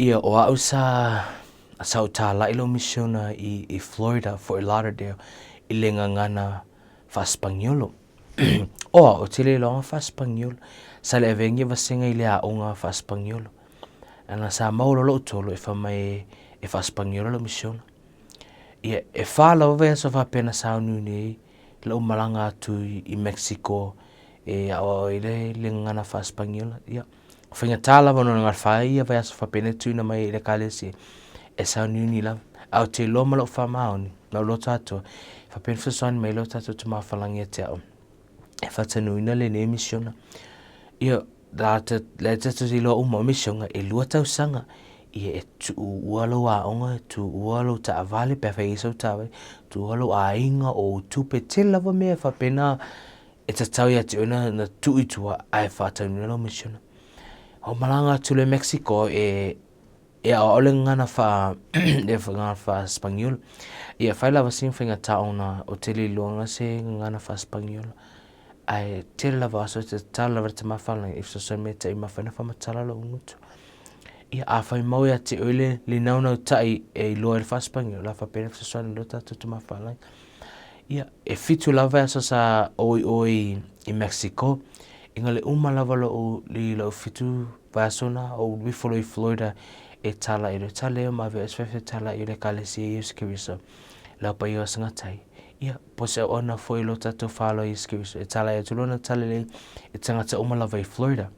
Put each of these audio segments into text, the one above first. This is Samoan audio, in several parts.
Ia, o a'u sa sa ou tāla'i la'u misiona i i Florida, Fort Lauderdale, i le gagana faa-Sipaniolo. O a'u, ou te le iloaina faa-Sipaniolo. Sa le avea ni vasega i le aoga faa-Sipaniolo. Ana sa maua loa lo'u tolo e fai mai e faa-Sipaniolo la'u misiona. Ia, e fa lava vaiaso faapea na sauniuni ai la'u malaga atu i Mexico e aoao ai le le gagana faa-Sipaniolo. Ia, faigata lava ona na o le fa ia vaiaso faapena e tuuina mai ai i le Ekalesia e sauniuni lava. Ae ou te iloa ma lou faamaoni, ma lou loto atoa, faapea na fesoasoani mai ai lo tatou Tama Falagi ia te au e faataunuuina lenei misiona. Ia, la e tatou te iloa uma o misiona e 2 tausaga. Ia e tuua lou aoga, tuua lou taavale pe afai e i ai sau taavale, tuua lou aiga, o ou tupe, tele lava mea e faapena e tatau ia te oe na tuu i tua ae faataunuuina lau misiona. O malaga atu loa i Mexico e e aoao le gagana faa le gagana faa-Sipaniolo. Ia fai lava sina faigata ona ou te le iloaina se gagana faa-Sipaniolo. Ae tele lava aso e tatalo lava i le Tama Falagi e fesoasoani mai ia te au ina mafai ona faamatala lou gutu. Ia afai mau ia te oe le le naunautai e iloa ai le faa-Sipaniolo, o le a faapena ona fesoasoani lo tatou Tama Falagi. Ia, e 7 lava vaiaso sa ou i o i Mexico, ina le uma lava lo'u i la'u 7 vaiaso na, ou alu ifo loa i Florida e tala i le tala ma avea se fetalai i le Ekalesia Iesu Keriso, le Au Paia o Aso Gatai. Ia, po o se auauna foi i lo tatou faaaloalo Iesu Keriso e talai atu lona talalelei i tagata uma lava i Florida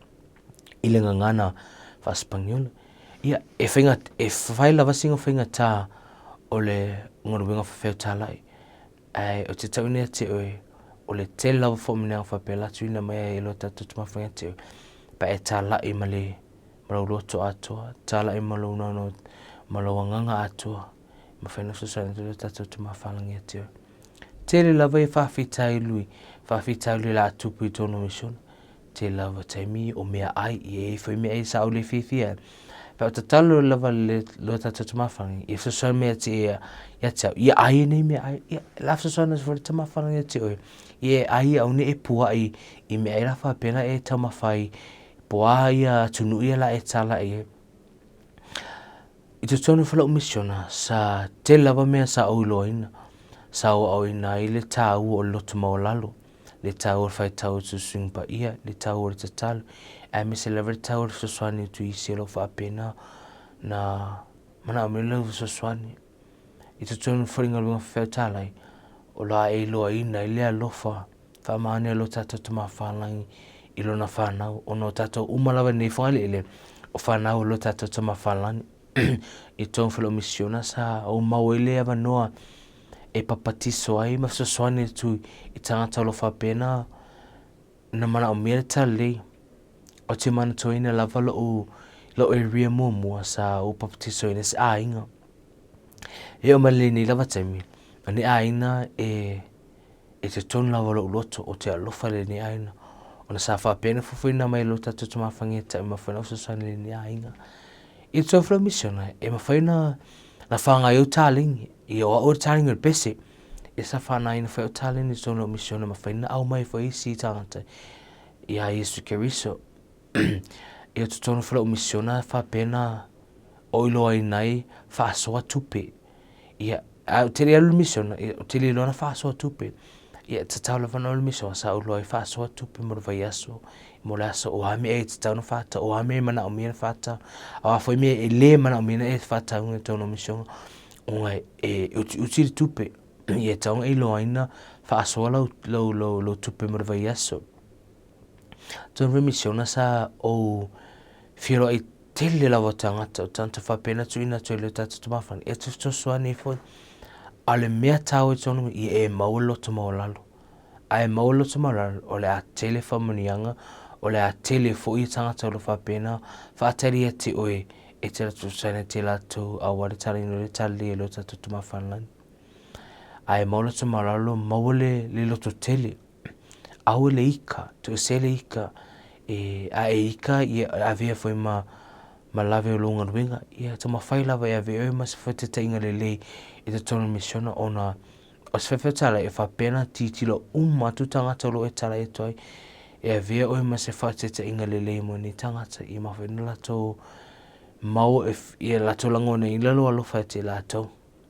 i le gagana faa-Sipaniolo. Ia, e faiga, e fai lava sina faigata o le galuega faafeotalai, ae ou te tauina ia te oe, o le tele lava faamanuiaga faapea o le a tuuina mai ai e lo tatou Tama ia te oe, pe a e talai ma le ma lou loto atoa, talai ma lou naunau, ma lou agaga atoa, e mafai ona fesoasoani atu lo tatou Tama Whalagi ia te oe. Tele lava ia faafitauli, faafitauli o le a tupu i totonu o misiona. Tele lava taimi o meaai, e i ai foi meaai sa ou le fiafia ai. Pe a ou tatalo lava i lo tatou Tama Whalagi, ia fesoasoani mai ia te ia, ia te au, ia ai nei meaai, ia, o le a fesoasoani atu foi le Tama Whalagi ia te oe, ia e ai aua ne i e pua'i i meaai la faapena e taumafa ai, po o a ia atunuu ia o le a e talai ai. I totonu foi o lau misiona, sa tele lava mea sa ou iloaina, sa ou aoaoina ai le taua o le loto maualalo, le taua o le faitau atu i Susuga Paia, le taua o le tatalo, aemaise lava le taua o le fesoasoani atu i isi o lo o faapena na manaomia le fesoasoani. I totonu foi o le galuega faafeotalai, o le a e iloaina ai le alofa faamaonia e lo tatou Tama Whalagi i lona whanau, ona o tatou uma lava i lenei Fagalele, o whanau o lo tatou Tama Whalagi. I tō whelo misiona sa ou mau ai le avanoa e papatiso ai ma fesoasoani atu i tagata o lo o faapena na manaomia le talalelei. Ou te manatuaina lava lo'u lo'u area muamua sa ou papatiso ai se aiga. E oo mai lenei lava taimi, o lenei aiga e e totonu lava o lou loto, ou te alofa i lenei aiga. Ona sa faapea ona fuafuaina mai e lo tatou Tama Fagia e mafai ona fesoasoani i lenei aiga. I le tau misiona, e mafai ona na whāngai au taleni, i o au o le taleni o le pese, e sa whāngai foi au taleni i totonu o misiona, mafai ona au mai foi isi tagata ia Iesu Keriso. I totonu foi o misiona faapena o iloaina ai faasoa tupe. Ia, ae ou te le alu i le misiona, ia, ou te le iloa ona faasoa tupe. Ia, e tatau lava ona alu i le misiona, sa ou iloa ai faasoa tupe mo le vaiaso, mo le aso, o a mea e tatau ona faatau, o a mea e manaomia ona faatau, o a foi mea e le manaomia ona e faatauina i totonu o misiona, ona e utiuti le tupe. Ia, e tatau ona e iloaina faasoa lau, lau, lau, lau tupe mo le vaiaso. Totonu foi misiona sa ou feiloai tele lava o tagata, o tagata faapena tuuina atu ai i lo tatou tamafaiga, e te fesoasoani ai foi. A o le mea taua i totonu ia e maua le loto maualalo. A e maua le loto maualalo, o le a tele faamanuiaga, o le a tele foi tagata o lo o faapena faatali ia te oe e te alu atu fesoasoani atu i latou aua le taliina o le talalelei e lo tatou Tama Whanalani. A e maua le loto maualalo, maua le, le loto tele. Aua le ika, toesea le ika, e, a e ika, ia avea foi ma, ma lave o lou galuega. Ia taumafai lava e avea oe ma se faataitaiga lelei i totonu o misiona ona o se faifeau e faapea ona tilotilo uma atu tagata o lo o e talai atu ai e avea oe ma se faataitaiga lelei mo nei tagata ia mafai ona latou. Maua e ia latou lagona i lalo alofa ia te latou.